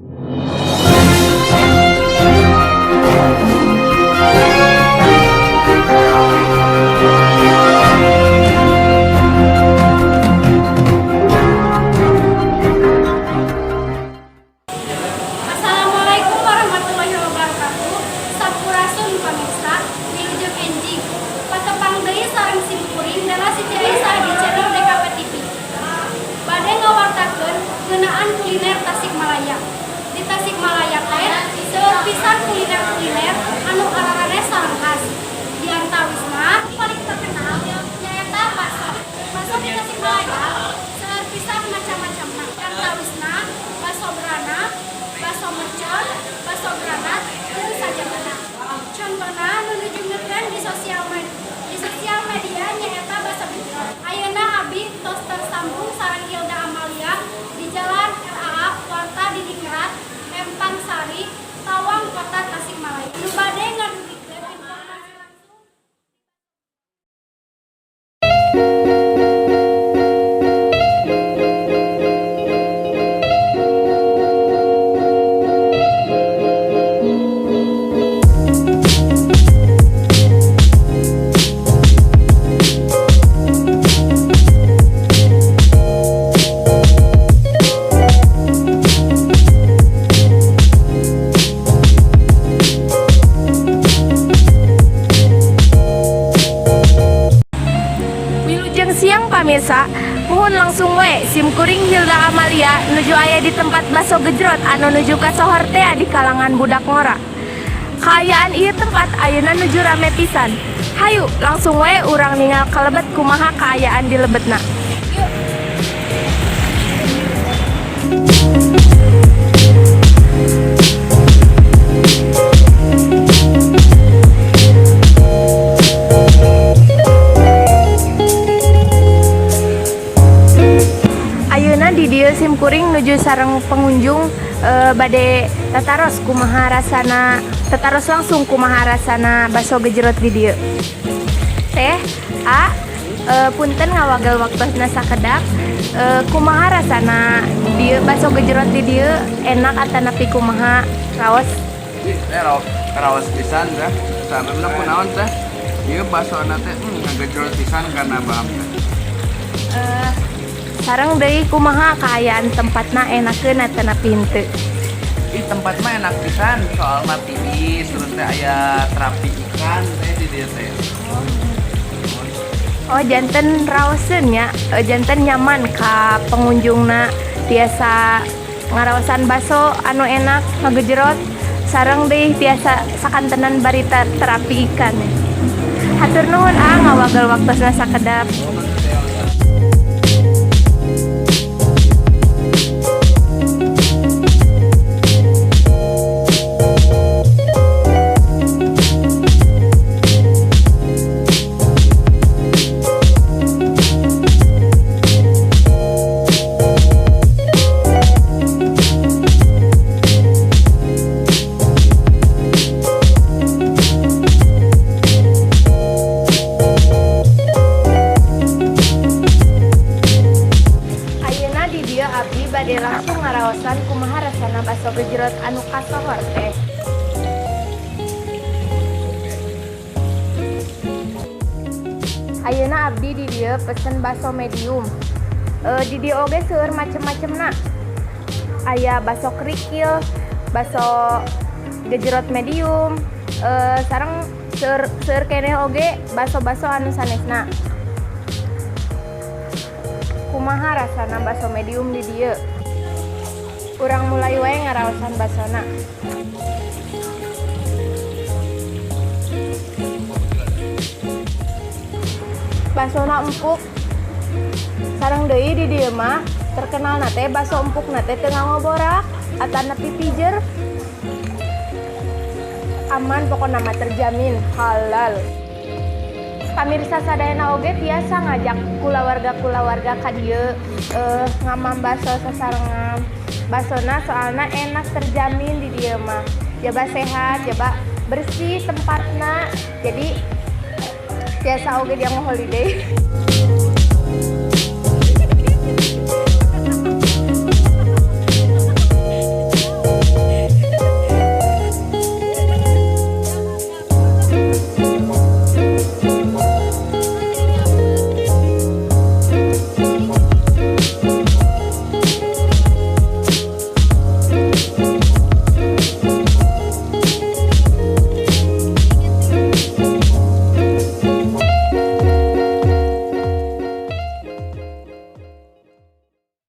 Assalamualaikum warahmatullahi wabarakatuh. Sampurasun pamirsa, wilujeng enjing. Patepang deui sareng simkuring Della Siti Aisyah di channel DKP TV. Bade ngawartakeun ngeunaan kuliner Tasikmalaya. Di Tasikmalaya teh seueur pisan kuliner-kuliner anu araraneh sareng khas. Di antawisna paling terkenal nyaeta bakso. Bakso di Tasikmalaya seueur pisan macam-macamna. Di antawisna bakso beranak, bakso mercon, bakso granat, jeung sajabana. Contohna nu nuju ngetren di sosial media nyaeta bakso gejrot. Ayeuna abi tos tersambung sareng Hilda Amalia di Jalan RAA Warta Diningrat, Empang Sari, Tawang, Kota Tasikmalaya. Nu bade ngadugikeun informasi langsung. Wilujeng siang, pamirsa. Muhun, langsung we sim kuring Hilda Amalia nuju aya di tempat bakso gejrot anu nuju kasohor teh di kalangan budak ngora. Kaayaan ieu tempat ayeuna nuju rame pisan. Hayu, langsung we urang ningal kalebet kumaha kaayaan di lebetna. Yuk. Ayeuna di dieu sim kuring nuju sareng pengunjung bade tataros kumaha rasana, tataros langsung kumaha rasana bakso gejrot di dieu. Teh, A, punten ngawagel waktosna sakedap, kumaha rasana dieu bakso gejrot di dieu, enak atanapi kumaha, raos? Ih, teh raos pisan teh. Samemna kunaon teh? Ieu basona teh ngagejrot pisan kana baam teh. Sareng deui kumaha kaayaan tempatna, enakeun atanapi henteu? Ih, tempat mah enak pisan, soalna tiis, terus teh aya terapi ikan teh di dieu teh. Oh, janten raoseun nya, janten nyaman ka pengunjungna, tiasa ngaraosan baso anu enak ngagejrot, sareng deui tiasa sakantenan bari terapi ikan. Hatur nuhun, ah, ngawagel waktosna sakedap. Ayeuna di dieu abdi bade langsung ngaraosan kumaha rasana bakso gejrot anu kasohor teh. Ayeuna abdi di dieu pesen bakso medium. Di dieu oge seueur macem-macemna. Aya bakso kerikil, bakso gejrot medium, sareng seueur seueur keneh oge bakso-bakso anu sanesna. Kumaha rasana bakso medium di dieu? Urang mulai wae ngaraosan baksona. Baksona empuk. Sareng deui di dieu mah terkenal teh bakso empuk teh teu ngaborak atanapi pijer. Aman pokokna mah, terjamin halal. Pamirsa sadayana oge tiasa ngajak kulawarga-kulawarga ka dieu ngamam bakso sasarengan. Baksona soalna enak, terjamin di dieu mah. Jaba sehat, jaba bersih tempatna. Jadi tiasa oge dia mau holiday.